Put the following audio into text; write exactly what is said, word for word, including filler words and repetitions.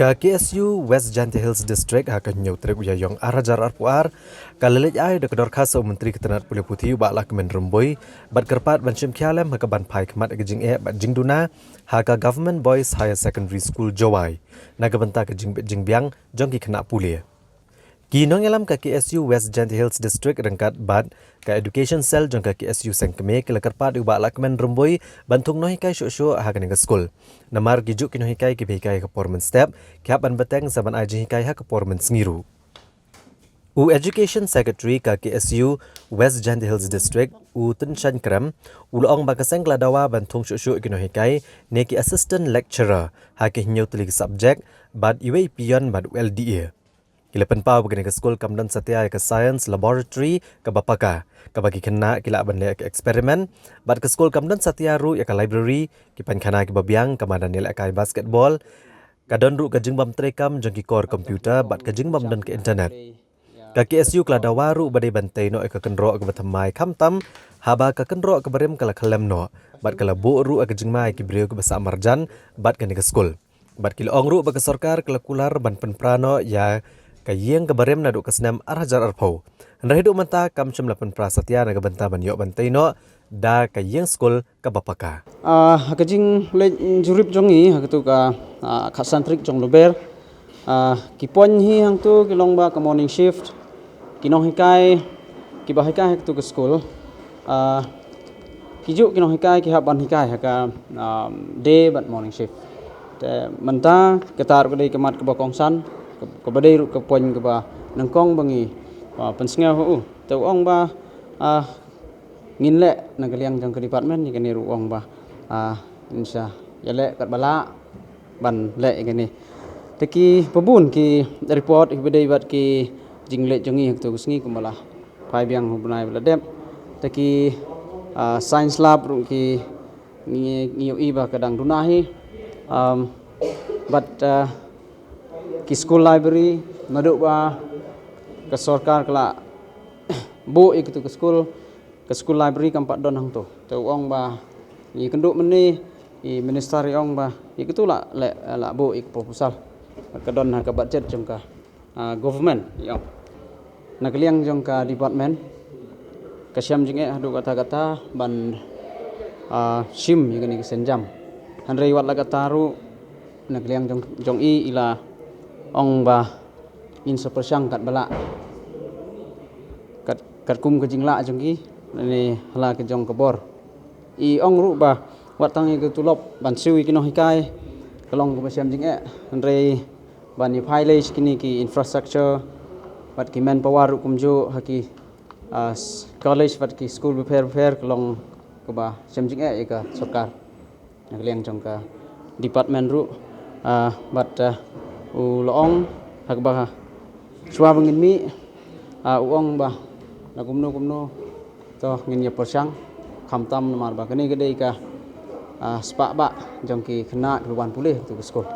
Ka K S U West Jaintia Hills District ha ka hynñiew tarik u Ïaïong ar hajar arphew ar ka la leit ai da ka dorkhas ha u Myntri ka tnat pule puthi u Bah Lahkmen Rymbui bad kyrpad ban shim khia lem ha ka ban phai khmat ka jingeh bad jingduna ha ka Government Boys Higher Secondary School Jowai na ka bynta ka jingbit jingbiang jong ki khynnah pule. Ki nongïalam ka K S U West Jaintia Hills District ryngkat bad ka Education Cell jong ka K S U Seng Kmie ki la kyrpad ïa u Bah Lahkmen Rymbui ban thung nonghikai shuh shuh ha kane ka skul. Namar ki juh ki nonghikai kiba hikai ha ka por mynstep ki hap ban bteng sa ban ai jinghikai ha ka por mynsngi ruh. U Education Secretary ka K S U West Jaintia Hills District u Tynshain Krem u la ong ba ka seng ka la dawa ban thung shuh shuh ki nonghikai ne ki assistant lecturer ha ki hynñiew tylli ki subject bad iwei i peon bad u L D A. Ki la pynpaw ba kane ka skul kam don satia ïa ka science laboratory kaba paka, kaba ki khynnah ki lah ban leh ka experiment, bad ka skul kam don satia ruh ïa ka library, ki paikhana kiba biang, ka madan ïalehkai basketball, ka don ruh ka jingbym treikam jong ki kor computer bad ka jingbym don ka internet. Ka K S U ka la dawa ruh ba dei ban tei noh ïa ka kynroh kaba thymmai khamtam haba ka kynroh kaba rim ka la khyllem noh bad ka la buh ruh ïa ka jingma ïa ki briew kiba sah marjan bad kane ka skul. Bad ki la ong ruh ba ka sorkar ka la kular ban pynpra noh ïa ka ïing kaba rim naduh ka snem ar hajar arphew. Hynrei haduh mynta kam shym la pynpra satia na ka bynta ban ïoh ban tei noh da ka ïing skul kaba paka. Ah, ha ka jingleit jurip jong ngi ha katu ka, ah, khatsan tarik jong Lber, ah, ki point hi hangtu ki long ba ka morning shift, ki nonghikai kiba hikai ha katu ka skul, ah, ki juh ki nonghikai ki hap ban hikai ha ka, ah, day bad morning shift. Te mynta kata ruh ka dei ka mat kaba kongsan, ka, kaba dei ruh ka point kaba nyngkong ba ngi, ah, pynsngew ha u. Te u ong ba, ah, ngin leh na ka liang jong ka department ïa kane ruh, u ong ba, ah, ngin sa ïaleh katba lah ban leh ïa kane. Te kiba bun ki report kiba dei bad ki jingleit jong ngi ha katu ka sngi kumba la phai biang ha u bnai ba la dep. Te ki, ah, science lab ruh ki ngi, ngi ïohi ba ka dang duna hi. Um, bad, ah, ki school library naduh ba ka sorkar ka la buh ïa katu ka skul, ka school library kam pat don hangtu. Te u ong ba ngi kynduh mynne, i minister i ong ba ïa katu la, la, la buh ïa ka proposal. Ka don ha ka budget jong ka, ah, government, i ong. Na ka liang jong ka department ka shem jingeh haduh katta katta ban, ah, shim ïa kane ka sienjam. Hynrei wat la katta ruh na ka liang jong, jong i, i la ong ba ngin sa pyrshang katba lah. Kat, katkum ka jinglah jong ki, ne hala ka jong ka bor. I ong ruh ba wat tang ïa ka tulop ban siew ïa ki nonghikai ka long kaba shem jingeh, hynrei ban ïa phai lei sha kine ki infrastructure bad ki manpower ruh kumjuh ha ki, ah, s-, college bad ki skul bapher bapher ka long kaba shem jingeh ïa ka sorkar. Na ka liang jong ka department ruh, ah, bad, ah, u la ong ha kaba shuwa ba ngin mih, ah, u ong ba na kumno kumno to ngin ïa pyrshang khamtam namar ba kane ka dei ka, ah, spah bah jong ki khynnah kiba wan pule ha katu ka skul.